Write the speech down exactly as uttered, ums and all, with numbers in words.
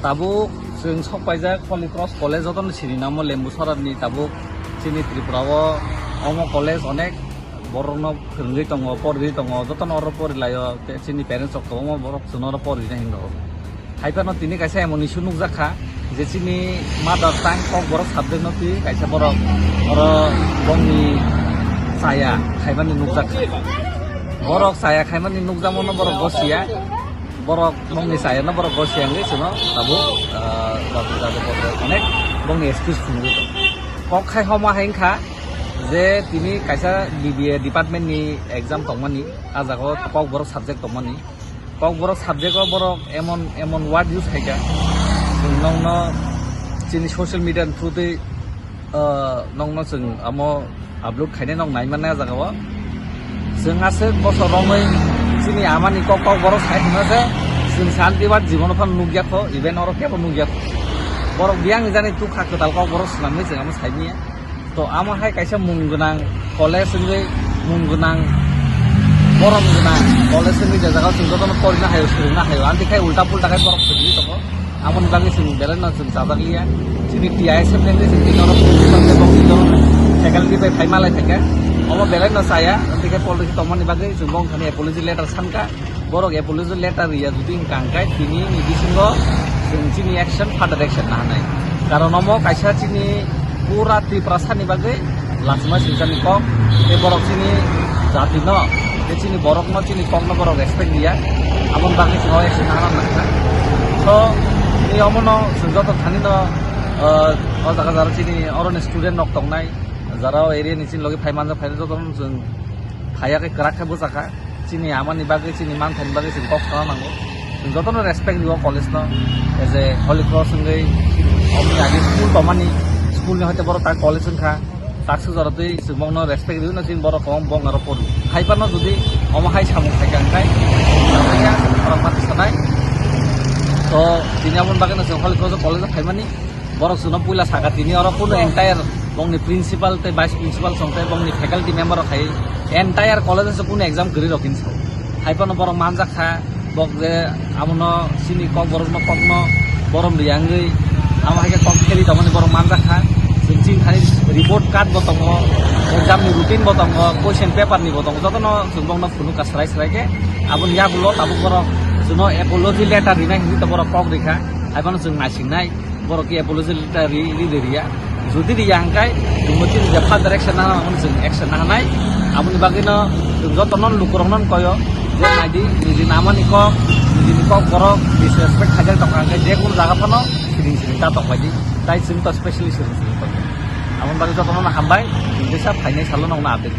Tabuk chwng sok paijak Holy Cross College, jotono sini namo Lembuchorani. Tabuk chini Tripura o omo college onek borokno phwrwngwi tongo, porwi tongo, jotono oro porilaio, tei chini parents rok tongo, borok chwngno oro porina hinwi rwo. Haiphano tini kaisa emon issue nukjak kha je chini mother tongue Kokborok subject no twi kaisa borok oro bongni chaya khaimani nukjak kha. Borok chaya khaimani nukjakmano borok gosiya. Borok bongni chayano borok gosiya wngwi chwngno tabuk, ah, babu dabu borok onek bongni excuse phunugwi tongo. Kok khai homa hai wngkha je tini kaisa B B A department ni exam tongmani, ah jaga o Kokborok subject tongmani. Kokborok subject o borok emon, emon word use khaikha, chwng nokno chini social media ni through twi, ah, nokno chwng amo upload khainai nok nai mannai ah jaga o. Chwng aswk bosor romwi chini amani kok Kokborok sai hwnma se chwng santi bar jibono phano nukya kho, even oro kebo nukya kho. Borok biyang ni jani tukha kwtal Kokborok swnamwi chwng amo sai manya. To amo hai kaisa mung gwnang college wngwi mung gwnang borom gwnang college wngwi je jaga o chwng jotono porina haio, swrwngna haio, amtwi khai ulta pulta khai borok swrwngwi tongo. Aboni bagwi chwng belai no chwng chajak liya. Chini T I S F ni chwng tini oro faculty bai phai malai phaikha. Omo belai no chaya, amtwi khai policy tongmani bagwi chwng bo wngkha ni apology letter sankha. Borok apology letter riya jodi wngkha hwnkhe tini ni bisingo chwng chini action, further action nahanai. Karon omo kaisa chini pura Tiprasani bagwi lachima swijani kok, tei borok chini jatino, tei chini borokno, chini kokno borok respect riya, aboni bagwi chwng o action nahana nangkha. So, tini omono chwng joto thanino, ah, o jaga jara chini oroni student rok tongnai, jara o area ni chini logi phai manjak phai jotono chwng phaiya khe kwrak khe bwchakha. Chini amani bagwi, chini manthani bagwi chwng kok sana nango. Chwng jotono respect rwo college no. As a Holy Cross wngwi omni age school tongmani, school ni hoite borok tak college wngkha. Taksa jora twi chwng bongno respect rwino chini borok kwbang bong aro poru. Hai phano jodi omo hai samung khaikha hwnkhe, borok mati sanai. To, tini aboni bagwino chwng Holy Cross college o phaimani. Borok chwngno puila saka tini oro kunu entire bongni principal tei vice principal chwng tei bongni faculty member rok hai entire college o kunu exam kwrwi rok hinwi sao. Hai phano borok manjak kha, bok je abono chini Kokborokno kokno borom riya wngwi amo hai khe kok kheli tongmani borok manjak kha. Chwng chini thani report card bo tongo, exam ni routine bo tongo, question paper ni bo tongo, jotono chwng bokno phunuk kha swrai swrai khe. Aboni yagulo tabuk borok chwngno apology letter rinai hinwi to borok kok rikha, hai phano chwng naisingnai. Borok khe apology letter ri, ri de riya. Jodi riya hwnkhe, chwngbo chini je further action nana, omono chwng action nahanai. Aboni bagwino chwng jotono lukurokno koyo, je naidi, nijini amani kok, nijini Kokborok disrespect khaijak tongkha hwnkhe, je kunu jaga phano siring siring ta tongbaidi. Tai chwng to specially siring siring tongo. Aboni bagwi jotono hambai, chwng teisa phainai salo nokno update.